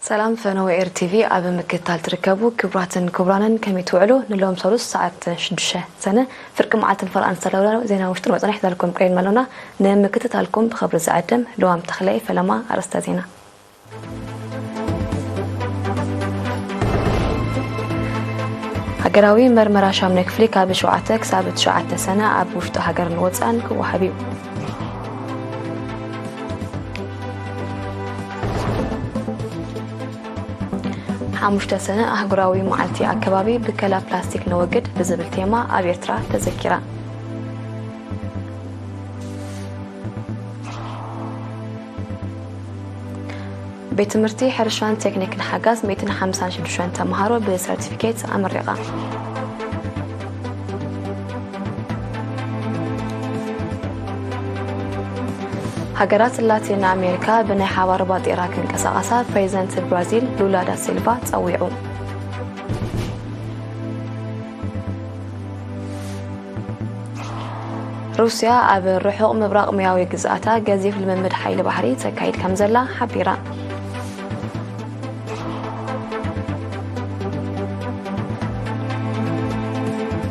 ሰላም ፈነወ ኤር ቲቪ ኣብ ምክትታል ትርከቡ ክቡራትን ክቡራንን፣ ከመይ ትውዕሉ? ንሎም ሰሉስ ሰዓት ሽዱሽተ ሰነ ፍርቂ መዓልትን ፈርቓን ዝተዳለወ ዜና ውሽጥን ወጻኢን ሒዛልኩም ቀሪብና ኣሎና። ንምክትታልኩም ብኽብሪ ዝዕድም ልዋም ተኽለይ። ፈለማ ኣርእስተ ዜና። ሃገራዊ መርመራ ሻምናይ ክፍሊ ካብ ሸውዓተ ክሳብ ትሽዓተ ሰነ ኣብ ውሽጢ ሃገርን ወጻእን ክወሃብ እዩ። ሓሙሽተ ሰነ ኣህጉራዊ መዓልቲ ኣከባቢ ብከላ ፕላስቲክ ነወግድ ብዝብል ቴማ ኣብ ኤርትራ ተዘኪራ። ቤት ትምህርቲ ሕርሻን ቴክኒክን ሓጋዝ ሚእትን ሓምሳን ሽዱሽተን ተምሃሮ ብሰርቲፊኬት ኣመሪቓ። ሃገራት ላቲን ኣሜሪካ ብናይ ሓባር ባጤራ ክንቀሳቐሳ ፕሬዚደንት ብራዚል ሉላ ዳ ሲልቫ ጸዊዑ። ሩስያ ኣብ ርሑቕ ምብራቕ ሙያዊ ግዝኣታ ገዚፍ ልምምድ ሓይሊ ባሕሪ ተካይድ ከም ዘላ ሓቢራ።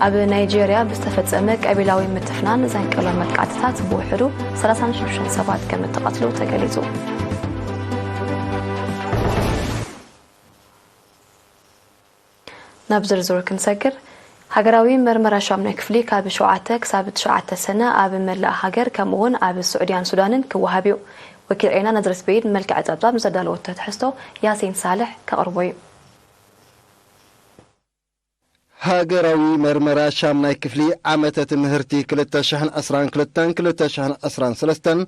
ኣብ ናይጄርያ ብዝተፈጸመ ቀቢላዊ ምትፍናን ዘንቀሎ መጥቃዕትታት ብውሕዱ ሰላሳን ሽዱሽተን ሰባት ከም እተቐትሉ ተገሊጹ። ናብ ዝርዝሩ ክንሰግር፣ ሃገራዊ መርመራ ሻምናይ ክፍሊ ካብ ሸውዓተ ክሳብ ትሽዓተ ሰነ ኣብ መላእ ሃገር፣ ከምኡ እውን ኣብ ስዑድያን ሱዳንን ክወሃብ እዩ። ወኪል ዒና ናዝሬት በይድ መልክዕ ጸብጻብ ንዘዳለወቶ ትሕዝቶ ያሲን ሳልሕ ከቕርቦ እዩ። ሃገራዊ መርመራ ሻምናይ ክፍሊ ዓመተ ትምህርቲ ክልተ ሽሕን ዕስራን ክልተን ክልተ ሽሕን ዕስራን ሰለስተን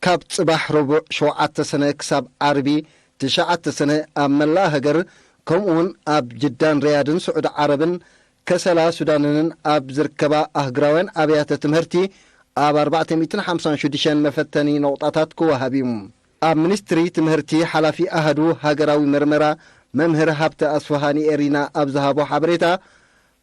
ካብ ጽባሕ ረቡዕ ሸውዓተ ሰነ ክሳብ ዓርቢ ትሽዓተ ሰነ ኣብ መላእ ሃገር፣ ከምኡውን ኣብ ጅዳን ሪያድን ስዑዲ ዓረብን ከሰላ ሱዳንንን ኣብ ዝርከባ ኣህግራውያን ኣብያተ ትምህርቲ ኣብ ኣርባዕተ ሚእትን ሓምሳን ሽዱሽተን መፈተኒ ነቑጣታት ክወሃብ እዩ። ኣብ ሚኒስትሪ ትምህርቲ ሓላፊ ኣሃዱ ሃገራዊ መርመራ መምህር ሃብተ ኣስፍሃ ንኤሪና ኣብ ዝሃቦ ሓበሬታ፣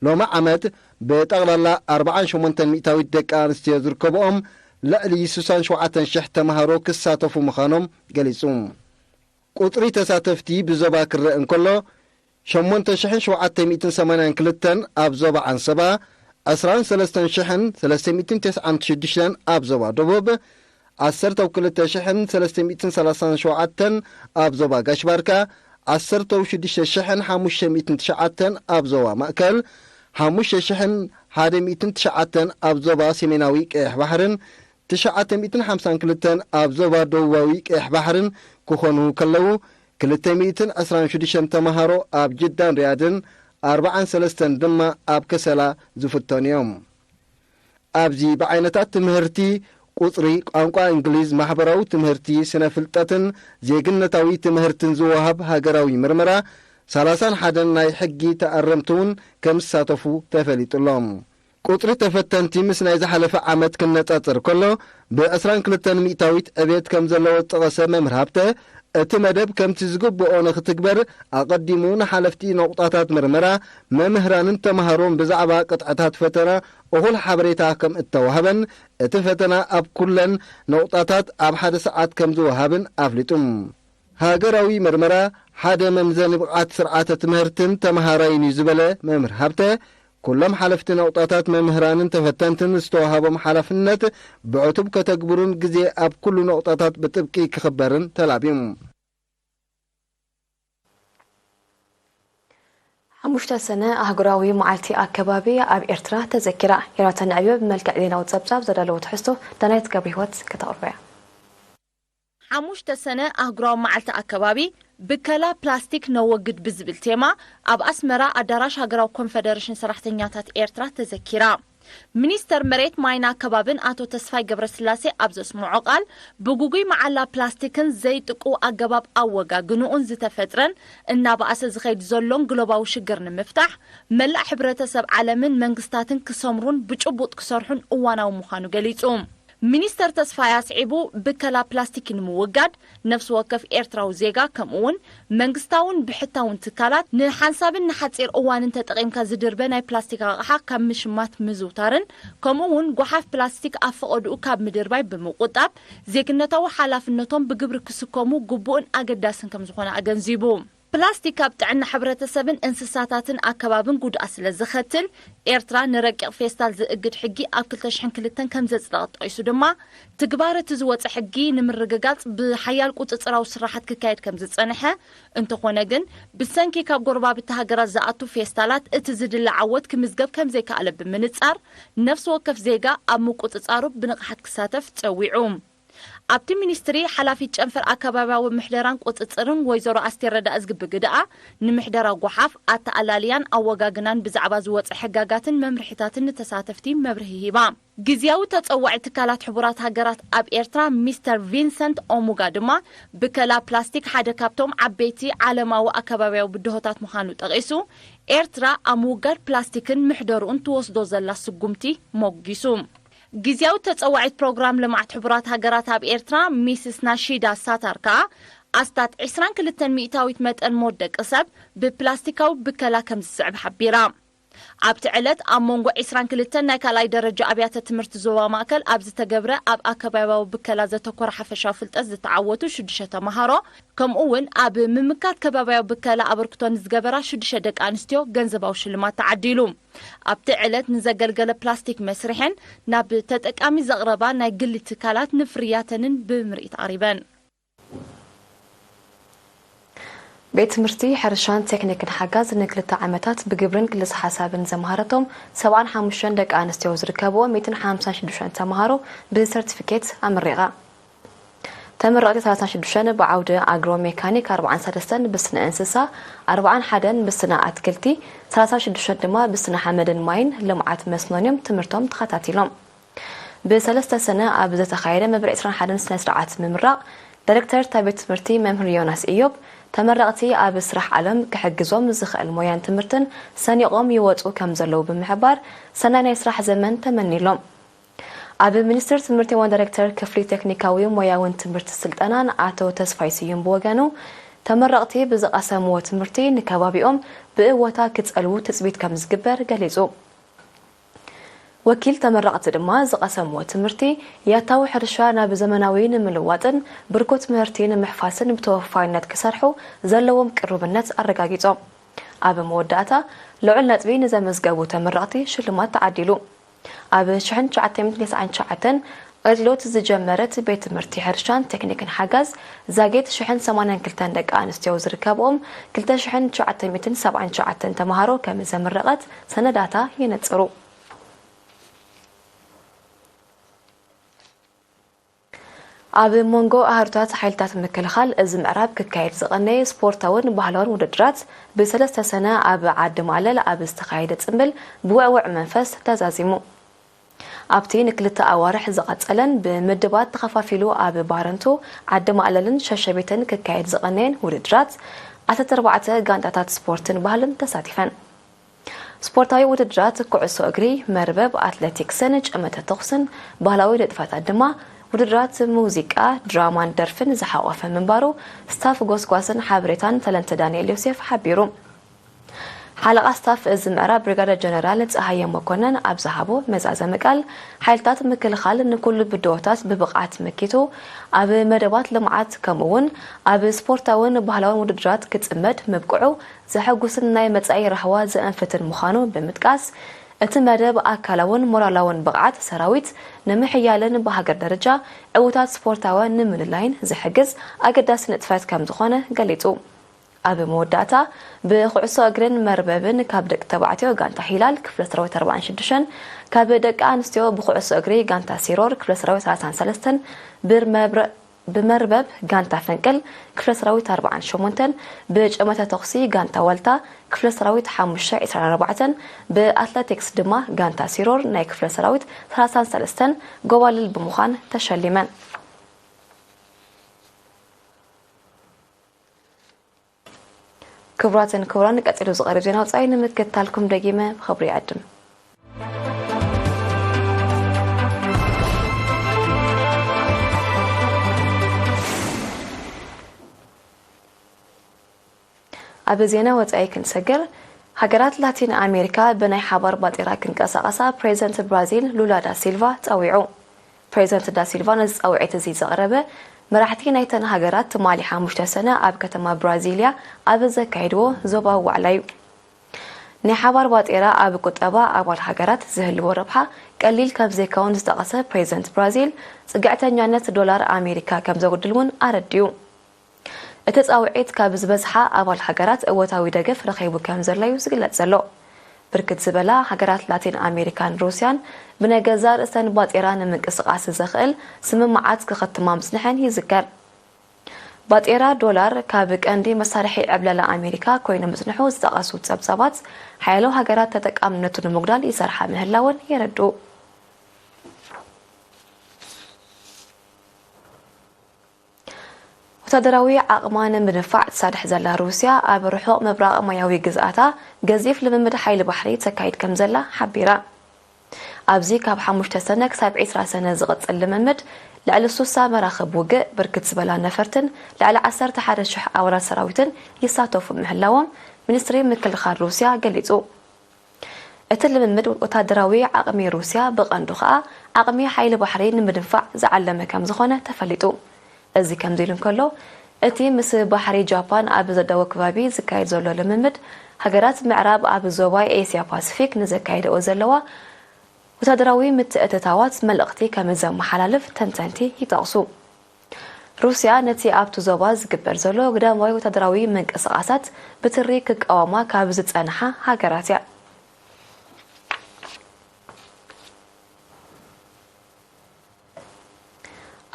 ሎሚ ዓመት ብጠቕላላ ኣርባዓን ሸሞንተን ሚእታዊት ደቂ ኣንስትዮ ዝርከብኦም ልዕሊ ስሳን ሸውዓተን ሽሕ ተምሃሮ ክሳተፉ ምዃኖም ገሊጹ። ቁጽሪ ተሳተፍቲ ብዞባ ክረአ እንከሎ፣ ሸሞንተ ሽሕን ሸውዓተ ሚእትን ሰማንያን ክልተን ኣብ ዞባ ዓንሰባ፣ ዕስራን ሰለስተን ሽሕን ሰለስተ ሚእትን ተስዓን ሽዱሽተን ኣብ ዞባ ደቡብ፣ ዓሰርተው ክልተ ሽሕን ሰለስተ ሚእትን ሰላሳን ሸውዓተን ኣብ ዞባ ጋሽባርካ፣ ዓሰርተው ሽዱሽተ ሽሕን ሓሙሽተ ሚእትን ትሽዓተን ኣብ ዞባ ማእከል፣ ሓሙሽተ ሽሕን ሓደ ሚእትን ትሽዓተን ኣብ ዞባ ሰሜናዊ ቀይሕ ባሕርን፣ ትሽዓተ ሚእትን ሓምሳን ክልተን ኣብ ዞባ ደቡባዊ ቀይሕ ባሕርን ክኾኑ ከለዉ፣ ክልተ ሚእትን ዕስራን ሽዱሽተን ተምሃሮ ኣብ ጅዳን ሪያድን፣ ኣርባዓን ሰለስተን ድማ ኣብ ከሰላ ዝፍተኑ እዮም። ኣብዚ ብዓይነታት ትምህርቲ፣ ቁጽሪ፣ ቋንቋ እንግሊዝ፣ ማሕበራዊ ትምህርቲ፣ ስነ ፍልጠትን ዜግነታዊ ትምህርትን ዝወሃብ ሃገራዊ ምርመራ፣ ሰላሳን ሓደን ናይ ሕጊ ተኣረምቲ እውን ከም ዝሳተፉ ተፈሊጡ ኣሎ። ቁጽሪ ተፈተንቲ ምስ ናይ ዝሓለፈ ዓመት ክነጻጸር ከሎ፣ ብ ዕስራን ክልተን ሚእታዊት ዕቤት ከም ዘለዎ ዝጠቐሰ መምህር ሃብተ፣ እቲ መደብ ከምቲ ዝግብኦ ንኽትግበር፣ ኣቐዲሙ ንሓለፍቲ ነቑጣታት ምርመራ፣ መምህራንን ተምሃሮን ብዛዕባ ቅጥዕታት ፈተና እኹል ሓበሬታ ከም እተዋህበን፣ እቲ ፈተና ኣብ ኩለን ነቑጣታት ኣብ ሓደ ሰዓት ከም ዝወሃብን ኣፍሊጡ። ሃገራዊ መርመራ ሓደ መምዘኒ ብቕዓት ስርዓተ ትምህርትን ተምሃራይን እዩ ዝበለ መምህር ሃብተ፣ ኩሎም ሓለፍቲ ነቑጣታት መምህራንን ተፈተንትን ዝተዋሃቦም ሓላፍነት ብዕቱብ ከተግብሩን ግዜ ኣብ ኩሉ ነቑጣታት ብጥብቂ ክኽበርን ተላብዩ። ሓሙሽተ ሰነ ኣህጉራዊ መዓልቲ ኣከባቢ ኣብ ኤርትራ ተዘኪራ። ዮናታን ንዕብዮ ብመልክዕ ዜናዊ ጸብጻብ ዘዳለዎ ትሕዝቶ ዳናይት ገብረ ህይወት ከተቕርቦ እያ። ሓሙሽተ ሰነ ኣህጉራዊ መዓልቲ ኣከባቢ ብከላ ፕላስቲክ ነወግድ ብዝብል ቴማ ኣብ ኣስመራ ኣዳራሽ ሃገራዊ ኮንፈደሬሽን ሰራሕተኛታት ኤርትራ ተዘኪራ። ሚኒስተር መሬት ማይን ኣከባብን ኣቶ ተስፋይ ገብረስላሴ ኣብ ዘስምዖ ቃል፣ ብግጉይ መዓላ ፕላስቲክን ዘይጥቁው ኣገባብ ኣወጋግንኡን ዝተፈጥረን እናበኣሰ ዝኸይድ ዘሎን ግሎባዊ ሽግር ንምፍታሕ፣ መላእ ሕብረተሰብ ዓለምን መንግስታትን ክሰምሩን ብጭቡጥ ክሰርሑን እዋናዊ ምዃኑ ገሊጹ። ሚኒስተር ተስፋይ ኣስዒቡ፣ ብከላ ፕላስቲክ ንምውጋድ ነፍሲ ወከፍ ኤርትራዊ ዜጋ፣ ከምኡ እውን መንግስታውን ብሕታውን ትካላት፣ ንሓንሳብን ንሓጺር እዋንን ተጠቒምካ ዝድርበ ናይ ፕላስቲክ ኣቕሓ ካብ ምሽማት ምዝውታርን፣ ከምኡ እውን ጓሓፍ ፕላስቲክ ኣብ ፈቐድኡ ካብ ምድርባይ ብምቁጣብ፣ ዜግነታዊ ሓላፍነቶም ብግብሪ ክስከሙ ግቡእን ኣገዳስን ከም ዝኾነ ኣገንዚቡ። ፕላስቲክ ኣብ ጥዕና ሕብረተሰብን እንስሳታትን ኣከባብን ጉድኣት ስለ ዘኸትል፣ ኤርትራ ንረቂቕ ፌስታል ዝእግድ ሕጊ ኣብ ክልተ ሽሕን ክልተን ከም ዘጽደቐት ጠቒሱ ድማ፣ ትግባረ እቲ ዝወጸ ሕጊ ንምርግጋጽ ብሓያል ቁጽጽራዊ ስራሓት ክካየድ ከም ዝጸንሐ፣ እንተኾነ ግን፣ ብሰንኪ ካብ ጎረባብቲ ሃገራት ዝኣቱ ፌስታላት እቲ ዝድለ ዓወት ክምዝገብ ከም ዘይከኣለ ብምንጻር፣ ነፍሲ ወከፍ ዜጋ ኣብ ምቁጽጻሩ ብንቕሓት ክሳተፍ ጸዊዑ። ኣብቲ ሚኒስትሪ፣ ሓላፊት ጨንፈር ኣከባብያዊ ምሕደራን ቁጽጽርን ወይዘሮ ኣስቴር ረዳእዝጊ ብግደኣ፣ ንምሕደራ ጓሓፍ ኣተኣላልያን ኣወጋግናን ብዛዕባ ዝወጸ ሕጋጋትን መምርሒታትን ንተሳተፍቲ መብርሂ ሂባ። ግዝያዊ ተጸዋዒ ትካላት ሕቡራት ሃገራት ኣብ ኤርትራ ሚስተር ቪንሰንት ኦሙጋ ድማ፣ ብከላ ፕላስቲክ ሓደ ካብቶም ዓበይቲ ዓለማዊ ኣከባብያዊ ብድሆታት ምዃኑ ጠቒሱ፣ ኤርትራ ኣብ ምውጋድ ፕላስቲክን ምሕደርኡን ትወስዶ ዘላ ስጉምቲ ሞጒሱ። ግዝያዊ ተጸዋዒት ፕሮግራም ልምዓት ሕቡራት ሃገራት ኣብ ኤርትራ ሚስስ ናሺዳ ሳታር ከኣ፣ ኣስታት ዕስራን ክልተን ሚእታዊት መጠን ሞት ደቂ ሰብ ብፕላስቲካዊ ብከላ ከም ዝስዕብ ሓቢራ። ኣብቲ ዕለት ኣብ መንጎ ዕስራን ክልተን ናይ ካልኣይ ደረጃ ኣብያተ ትምህርቲ ዞባ ማእከል ኣብ ዝተገብረ ኣብ ኣከባብያዊ ብከላ ዘተኮረ ሓፈሻዊ ፍልጠት ዝተዓወቱ ሽዱሽተ ተመሃሮ፣ ከምኡ እውን ኣብ ምምካት ከባብያዊ ብከላ ኣበርክቶ ንዝገበራ ሽዱሽተ ደቂ ኣንስትዮ ገንዘባዊ ሽልማት ተዓዲሉ። ኣብቲ ዕለት ንዘገልገለ ፕላስቲክ መስርሐን ናብ ተጠቃሚ ዘቕረባ ናይ ግሊ ትካላት ንፍርያተንን ብምርኢት ኣቕሪበን። ቤት ትምህርቲ ሕርሻን ቴክኒክን ሓጋዝ ንክልተ ዓመታት ብግብርን ክልሰ ሓሳብን ዘምሃረቶም ሰብዓን ሓሙሽተን ደቂ ኣንስትዮ ዝርከብዎ ሚእትን ሓምሳን ሽዱሽተን ተምሃሮ ብሰርቲፊኬት ኣመሪቓ። ተመረቕቲ ሰላሳን ሽዱሽተን ብዓውዲ ኣግሮ ሜካኒክ፣ ኣርባዓን ሰለስተን ብስነ እንስሳ፣ ኣርባዓን ሓደን ብስነ ኣትክልቲ፣ ሰላሳን ሽዱሽተን ድማ ብስነ ሓመድን ማይን ልምዓት መስኖን እዮም ትምህርቶም ተኸታቲሎም። ብሰለስተ ሰነ ኣብ ዝተኻየደ መበል ዕስራን ሓደን ስነ ስርዓት ምምራቕ፣ ዳይሬክተር እታ ቤት ትምህርቲ መምህር ዮናስ ኢዮብ፣ ተመረቕቲ ኣብ ስራሕ ዓለም ክሕግዞም ዝኽእል ሞያን ትምህርትን ሰኒቖም ይወጹ ከም ዘለዉ ብምሕባር፣ ሰናይ ናይ ስራሕ ዘመን ተመኒሎም። ኣብ ሚኒስቴር ትምህርቲ ዋና ዳይሬክተር ክፍሊ ቴክኒካዊ ሞያውን ትምህርቲ ስልጠናን ኣቶ ተስፋይ ስዩም ብወገኑ፣ ተመረቕቲ ብዝቐሰምዎ ትምህርቲ ንከባቢኦም ብእወታ ክጸልዉ ትጽቢት ከም ዝግበር ገሊጹ። ወኪል ተመረቕቲ ድማ ዝቐሰምዎ ትምህርቲ ያታዊ ሕርሻ ናብ ዘመናዊ ንምልዋጥን ብርኩት ምህርቲ ንምሕፋስን ብተወፋይነት ክሰርሑ ዘለዎም ቅሩብነት ኣረጋጊጾም። ኣብ መወዳእታ ልዑል ነጥቢ ንዘመዝገቡ ተመረቕቲ ሽልማት ተዓዲሉ። ኣብ ሽሕን ትሽዓተ ሚእትን ተስዓን ትሽዓተን ኣገልግሎት ዝጀመረት ቤት ትምህርቲ ሕርሻን ቴክኒክን ሓጋዝ ዛጌት ሽሕን ሰማንያን ክልተን ደቂ ኣንስትዮ ዝርከብኦም ክልተ ሽሕን ትሽዓተ ሚእትን ሰብዓን ትሽዓተን ተምሃሮ ከም ዘመረቐት ሰነዳታ የነጽሩ። ኣብ መንጎ ኣህሩታት ሓይልታት ምክልኻል እዚ ምዕራብ ክካየድ ዝቐነየ ስፖርታውን ባህላውን ውድድራት ብሰለስተ ሰነ ኣብ ዓዲ ማእለል ኣብ ዝተኻየደ ጽምብል ብውዕውዕ መንፈስ ተዛዚሙ። ኣብቲ ንክልተ ኣዋርሕ ዝቐጸለን ብምድባት ተኸፋፊሉ ኣብ ባረንቱ፣ ዓዲ ማእለልን ሸሸቤትን ክካየድ ዝቐነየን ውድድራት፣ ዓሰርተ ኣርባዕተ ጋንታታት ስፖርትን ባህልን ተሳቲፈን። ስፖርታዊ ውድድራት ኩዕሶ እግሪ፣ መርበብ፣ ኣትሌቲክስን ጨመተ ተኹስን ባህላዊ ንጥፈታት ድማ ውድድራት ሙዚቃ፣ ድራማን ደርፍን ዝሓቖፈ ምንባሩ ስታፍ ጎስጓስን ሓበሬታን ተለንተ ዳንኤል ዮሴፍ ሓቢሩ። ሓለቓ ስታፍ እዚ ምዕራብ ብሪጋደር ጀነራል ጸሃየ መኮነን ኣብ ዝሃቦ መዛዘሚ ቃል፣ ሓይልታት ምክልኻል ንኩሉ ብድሆታት ብብቕዓት መኪቱ ኣብ መደባት ልምዓት ከምኡ እውን ኣብ ስፖርታውን ባህላውን ውድድራት ክጽመድ ምብቅዑ ዘሐጉስን ናይ መጻኢ ራህዋ ዘእንፍትን ምዃኑ ብምጥቃስ፣ እቲ መደብ ኣካላውን ሞራላውን ብቕዓት ሰራዊት ንምሕያልን ብሃገር ደረጃ ዕዉታት ስፖርታውያን ንምልላይን ዝሕግዝ ኣገዳሲ ንጥፈት ከም ዝኾነ ገሊጹ። ኣብ መወዳእታ፣ ብኩዕሶ እግርን መርበብን ካብ ደቂ ተባዕትዮ ጋንታ ሂላል ክፍለ ሰራዊት ኣርባዓን ሽዱሽተን፣ ካብ ደቂ ኣንስትዮ ብኩዕሶ እግሪ ጋንታ ሲሮር ክፍለ ሰራዊት ሰላሳን ሰለስተን፣ ብር መብረ-፣ ብመርበብ ጋንታ ፈንቅል ክፍለ ሰራዊት ኣርባዓን ሸሞንተን፣ ብጨመተ ተኹሲ ጋንታ ዋልታ ክፍለ ሰራዊት ሓሙሽተ ዒስራን ኣርባዕተን፣ ብኣትለቲክስ ድማ ጋንታ ሲሮር ናይ ክፍለ ሰራዊት ሰላሳን ሰለስተን ጎባልል ብምዃን ተሸሊመን። ክቡራትን ክቡራን፣ ቀጺሉ ዝቐርብ ዜና ወጻኢ ንምክትታልኩም ደጊመ ብኽብሪ ይዕድም። ኣብ ዜና ወጻኢ ክንሰግር፣ ሃገራት ላቲን ኣሜሪካ ብናይ ሓባር ባጤራ ክንቀሳቐሳ ፕሬዚደንት ብራዚል ሉላ ዳ ሲልቫ ጸዊዑ። ፕሬዚደንት ዳ ሲልቫ ነዚ ጻውዒት እዚ ዘቕረበ፣ መራሕቲ ናይተን ሃገራት ትማሊ ሓሙሽተ ሰነ ኣብ ከተማ ብራዚልያ ኣብ ዘካየድዎ ዞባዊ ዋዕላ እዩ። ናይ ሓባር ባጤራ ኣብ ቁጠባ ኣባል ሃገራት ዝህልዎ ረብሓ ቀሊል ከም ዘይከውን ዝጠቐሰ ፕሬዚደንት ብራዚል፣ ጽግዕተኛነት ዶላር ኣሜሪካ ከም ዘጉድል እውን ኣረዲኡ። እቲ ጻውዒት ካብ ዝበዝሓ ኣባል ሃገራት እወታዊ ደገፍ ረኺቡ ከም ዘሎ እዩ ዝግለጽ ዘሎ። ብርክት ዝበላ ሃገራት ላቲን ኣሜሪካን ሩስያን ብናይ ገዛእ ርእሰን ባጤራ ንምንቅስቓስ ዘኽእል ስምምዓት ክኸትማ ምጽንሐን ይዝከር። ባጤራ ዶላር ካብ ቀንዲ መሳርሒ ዕብለላ ኣሜሪካ ኮይኑ ምጽንሑ ዝጠቐሱ ጸብጻባት፣ ሓያሎ ሃገራት ተጠቃምነቱ ንምጉዳል ይሰርሓ ምህላወን የረድኡ። ወታደራዊ ዓቕማ ንምድንፋዕ ትሳድሕ ዘላ ሩስያ፣ ኣብ ርሑቕ ምብራቕ ማያዊ ግዝኣታ ገዚፍ ልምምድ ሓይሊ ባሕሪ ተካይድ ከም ዘላ ሓቢራ። ኣብዚ ካብ ሓሙሽተ ሰነ ክሳብ ዕስራ ሰነ ዝቕጽል ልምምድ፣ ልዕሊ ሱሳ መራኽብ ውግእ፣ ብርክት ዝበላ ነፈርትን ልዕሊ ዓሰርተ ሓደ ሽሕ ኣባላት ሰራዊትን ይሳተፉ ምህላዎም ሚኒስትሪ ምክልኻል ሩስያ ገሊጹ። እቲ ልምምድ ወታደራዊ ዓቕሚ ሩስያ፣ ብቐንዱ ከኣ ዓቕሚ ሓይሊ ባሕሪ ንምድንፋዕ ዝዓለመ ከም ዝኾነ ተፈሊጡ። እዚ ከምዚ ኢሉ እንከሎ፣ እቲ ምስ ባሕሪ ጃፓን ኣብ ዘዳወ ከባቢ ዝካየድ ዘሎ ልምምድ፣ ሃገራት ምዕራብ ኣብ ዞባ ኤስያ ፓሲፊክ ንዘካየደኦ ዘለዋ ወታደራዊ ምትእትታዋት መልእኽቲ ከም ዘመሓላልፍ ተንተንቲ ይጠቕሱ። ሩስያ ነቲ ኣብቲ ዞባ ዝግበር ዘሎ ግዳማዊ ወታደራዊ ምንቅስቓሳት ብትሪ ክቃወማ ካብ ዝጸንሓ ሃገራት እያ።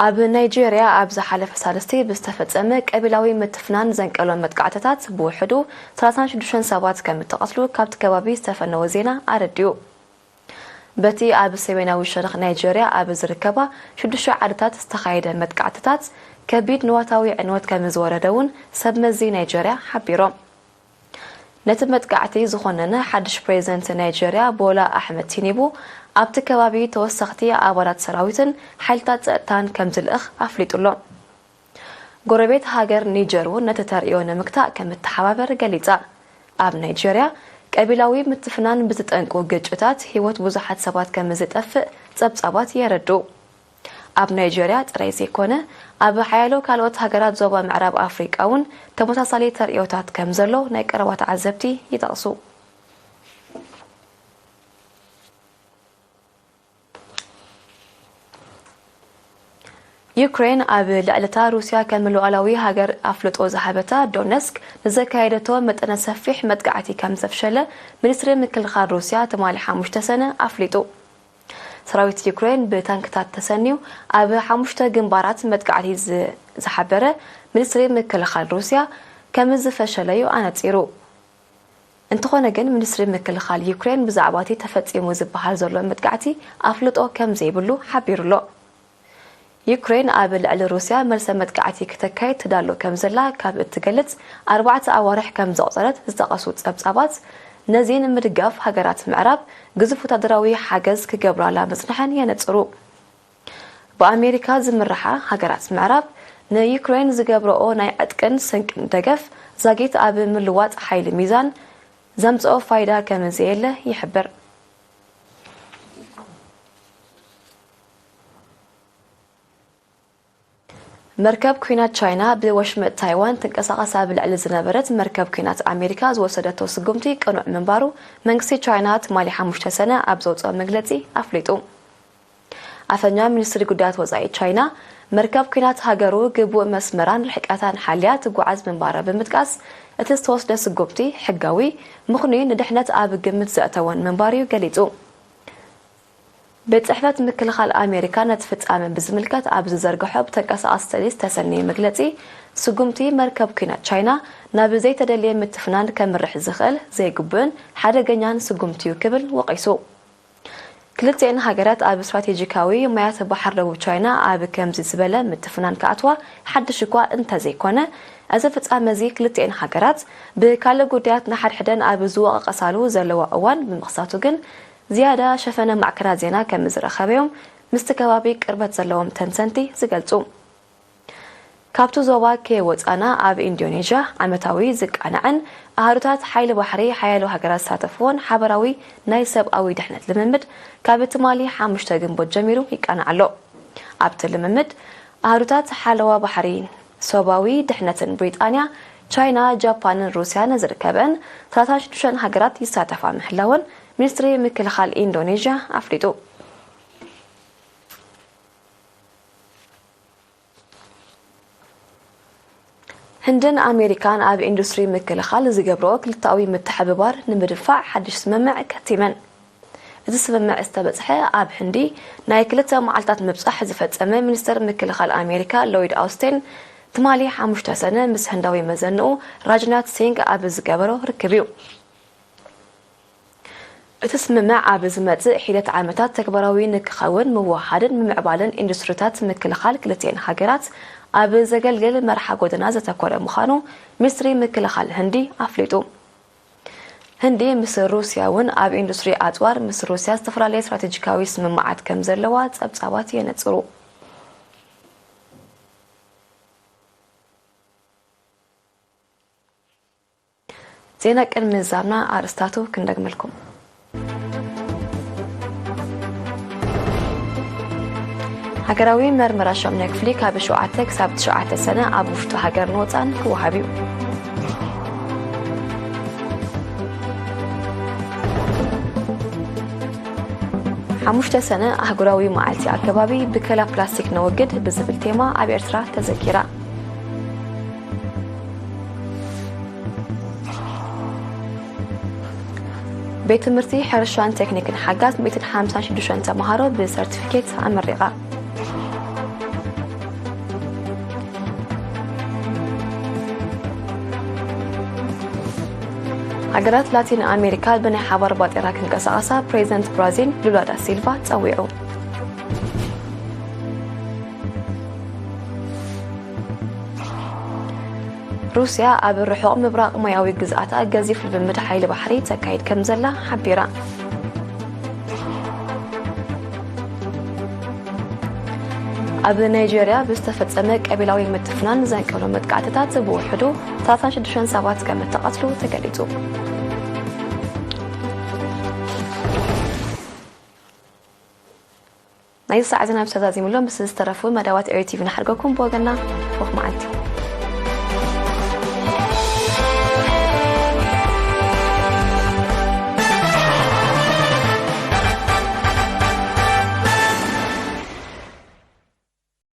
ኣብ ናይጄርያ ኣብ ዝሓለፈ ሳልስቲ ብዝተፈጸመ ቀቢላዊ ምትፍናን ዘንቀሎ መጥቃዕትታት ብውሕዱ ሰላሳን ሽዱሽተን ሰባት ከም እተቐትሉ ካብቲ ከባቢ ዝተፈነወ ዜና ኣረዲኡ። በቲ ኣብ ሰሜናዊ ሸነኽ ናይጄርያ ኣብ ዝርከባ ሽዱሽተ ዓድታት ዝተኻየደ መጥቃዕትታት ከቢድ ንዋታዊ ዕንወት ከም ዝወረደ እውን ሰብ መዚ ናይጄርያ ሓቢሮም። ነቲ መጥቃዕቲ ዝኾነነ ሓድሽ ፕሬዚደንት ናይጄርያ ቦላ ኣሕመድ ቲኒቡ ኣብቲ ከባቢ ተወሰኽቲ ኣባላት ሰራዊትን ሓይልታት ጸጥታን ከም ዝልእኽ ኣፍሊጡ ኣሎ። ጎረቤት ሃገር ኒጀር እውን ነቲ ተርእዮ ንምግታእ ከም እተሓባበር ገሊጻ። ኣብ ናይጄርያ ቀቢላዊ ምትፍናን ብዝጠንቁ ግጭታት ህይወት ብዙሓት ሰባት ከም ዝጠፍእ ጸብጻባት የረድኡ። ኣብ ናይጄርያ ጥራይ ዘይኮነ፣ ኣብ ሓያሎ ካልኦት ሃገራት ዞባ ምዕራብ ኣፍሪቃ እውን ተመሳሳሊ ተርእዮታት ከም ዘሎ ናይ ቀረባ ተዓዘብቲ ይጠቕሱ። ዩክሬን ኣብ ልዕሊ እታ ሩስያ ከም ሉዓላዊ ሃገር ኣፍልጦ ዝሃበታ ዶነስክ ንዘካየደቶ መጠነ ሰፊሕ መጥቃዕቲ ከም ዘፍሸለ ሚኒስትሪ ምክልኻል ሩስያ ትማሊ ሓሙሽተ ሰነ ኣፍሊጡ። ሰራዊት ዩክሬን ብታንክታት ተሰንዩ ኣብ ሓሙሽተ ግንባራት መጥቃዕቲ ዝ-፣ ዝሓበረ ሚኒስትሪ ምክልኻል ሩስያ ከም ዝፈሸለዩ ኣነጺሩ። እንተኾነ ግን፣ ሚኒስትሪ ምክልኻል ዩክሬን ብዛዕባ እቲ ተፈጺሙ ዝበሃል ዘሎ መጥቃዕቲ ኣፍልጦ ከም ዘይብሉ ሓቢሩ ኣሎ። ዩክሬን ኣብ ልዕሊ ሩስያ መልሰ መጥቃዕቲ ክተካይድ ትዳሎ ከም ዘላ ካብ እትገልጽ ኣርባዕተ ኣዋርሕ ከም ዘቑጸረት ዝጠቐሱ ጸብጻባት፣ ነዚ ንምድጋፍ ሃገራት ምዕራብ ግዙፍ ወታደራዊ ሓገዝ ክገብራላ ምጽንሐን የነጽሩ። ብኣሜሪካ ዝምርሓ ሃገራት ምዕራብ ንዩክሬን ዝገብረኦ ናይ ዕጥቅን ስንቅን ደገፍ ዛጊት ኣብ ምልዋጥ ሓይሊ ሚዛን ዘምጽኦ ፋይዳ ከም ዘየለ ይሕብር። መርከብ ኲናት ቻይና ብወሽመጥ ታይዋን ትንቀሳቐስ ኣብ ልዕሊ ዝነበረት መርከብ ኲናት ኣሜሪካ ዝወሰደቶ ስጉምቲ ቅኑዕ ምንባሩ መንግስቲ ቻይና ትማሊ ሓሙሽተ ሰነ ኣብ ዘውፅኦ መግለፂ ኣፍሊጡ። ኣፈኛ ሚኒስትሪ ጉዳያት ወፃኢ ቻይና፣ መርከብ ኲናት ሃገሩ ግቡእ መስመራን ርሕቀታን ሓልያ ትጓዓዝ ምንባራ ብምጥቃስ፣ እቲ ዝተወስደ ስጉምቲ ሕጋዊ፣ ምኽኑይ፣ ንድሕነት ኣብ ግምት ዘእተወን ምንባሩ እዩ ገሊጹ። ቤት ጽሕፈት ምክልኻል ኣሜሪካ ነቲ ፍጻመ ብዝምልከት ኣብ ዝዘርግሖ ብተንቀሳቓሲ ስእሊ ዝተሰነየ መግለጺ፣ ስጉምቲ መርከብ ኲናት ቻይና ናብ ዘይተደልየ ምትፍናን ከምርሕ ዝኽእል ዘይግቡእን ሓደገኛን ስጉምቲ እዩ ክብል ወቒሱ። ክልቲኤን ሃገራት ኣብ ስትራቴጂካዊ ማያት ባሕሪ ደቡብ ቻይና ኣብ ከምዚ ዝበለ ምትፍናን ክኣትዋ ሓድሽ እኳ እንተዘይኮነ፣ እዚ ፍጻመ እዚ ክልቲኤን ሃገራት ብካልእ ጉዳያት ንሓድሕደን ኣብ ዝወቓቐሳሉ ዘለዋ እዋን ብምኽሳቱ ግን ዝያዳ ሸፈነ ማዕከናት ዜና ከም ዝረኸበ እዮም ምስቲ ከባቢ ቅርበት ዘለዎም ተንተንቲ ዝገልጹ። ካብቲ ዞባ ከይወጻና ኣብ ኢንዶኔዥያ ዓመታዊ ዝቃናዕን ኣሃዱታት ሓይሊ ባሕሪ ሓያሎ ሃገራት ዝሳተፍዎን ሓበራዊ ናይ ሰብኣዊ ድሕነት ልምምድ ካብ ትማሊ ሓሙሽተ ግንቦት ጀሚሩ ይቃናዕ ኣሎ። ኣብቲ ልምምድ ኣሃዱታት ሓለዋ ባሕሪ ሰብኣዊ ድሕነትን ብሪጣንያ፣ ቻይና፣ ጃፓንን ሩስያን ዝርከበን ሰላሳ ሽዱሽተ ሃገራት ይሳተፋ ምህላወን ሚኒስትሪ ምክልኻል ኢንዶኔዥያ ኣፍሊጡ። ህንድን ኣሜሪካን ኣብ ኢንዱስትሪ ምክልኻል ዝገብርኦ ክልተኣዊ ምትሕብባር ንምድፋዕ ሓድሽ ስምምዕ ከቲመን። እቲ ስምምዕ ዝተበጽሐ ኣብ ህንዲ ናይ ክልተ መዓልታት ምብጻሕ ዝፈጸመ ሚኒስተር ምክልኻል ኣሜሪካ ሎይድ ኣውስቲን ትማሊ ሓሙሽተ ሰነ ምስ ህንዳዊ መዘንኡ ራጅናት ሲንግ ኣብ ዝገበሮ ርክብ እዩ። እቲ ስምምዕ ኣብ ዝመጽእ ሒደት ዓመታት ተግባራዊ ንክኸውን ምውሃድን ምምዕባልን ኢንዱስትሪታት ምክልኻል ክልቲኤን ሃገራት ኣብ ዘገልግል መርሓ ጎደና ዘተኮረ ምዃኑ ሚኒስትሪ ምክልኻል ህንዲ ኣፍሊጡ። ህንዲ ምስ ሩስያ እውን ኣብ ኢንዱስትሪ ኣጽዋር ምስ ሩስያ ዝተፈላለየ ስትራቴጂካዊ ስምምዓት ከም ዘለዋ ጸብጻባት የነጽሩ። ዜና ቅድሚ ምዛምና ኣርእስታቱ ክንደግመልኩም። ሃገራዊ መርመራ ሻሙናይ ክፍሊ ካብ ሸውዓተ ክሳብ ትሽዓተ ሰነ ኣብ ውሽጢ ሃገርን ወጻእን ክወሃብ እዩ። ሓሙሽተ ሰነ ኣህጉራዊ መዓልቲ ኣከባቢ ብከላ ፕላስቲክ ነወግድ ብዝብል ቴማ ኣብ ኤርትራ ተዘኪራ። ቤት ትምህርቲ ሕርሻን ቴክኒክን ሓጋዝ ሚእትን ሓምሳን ሽዱሽተን ተምሃሮ ብሰርቲፊኬት ኣመሪቓ። ሃገራት ላቲን ኣሜሪካ ብናይ ሓባር ባጤራ ክንቀሳቐሳ ፕሬዚደንት ብራዚል ሉላ ዳ ሲልቫ ጸዊዑ። ሩስያ ኣብ ርሑቕ ምብራቕ ማያዊ ግዝኣታ ገዚፍ ልምምድ ሓይሊ ባሕሪ ተካይድ ከም ዘላ ሓቢራ። ኣብ ናይጀርያ ብዝተፈጸመ ቀቢላዊ ምትፍናን ዘንቀሎ መጥቃዕትታት ብውሕዱ ሰላሳ ሽዱሽተ ሰባት ከም እተቐትሉ ተገሊጹ። ናይዚ ሰዓት ዜና ብዝተዛዚሙሎም ምስ ዝተረፉ መደባት ኤሪ ቲቪ ንሓድገኩም። ብወገና ሩኽ መዓልቲ።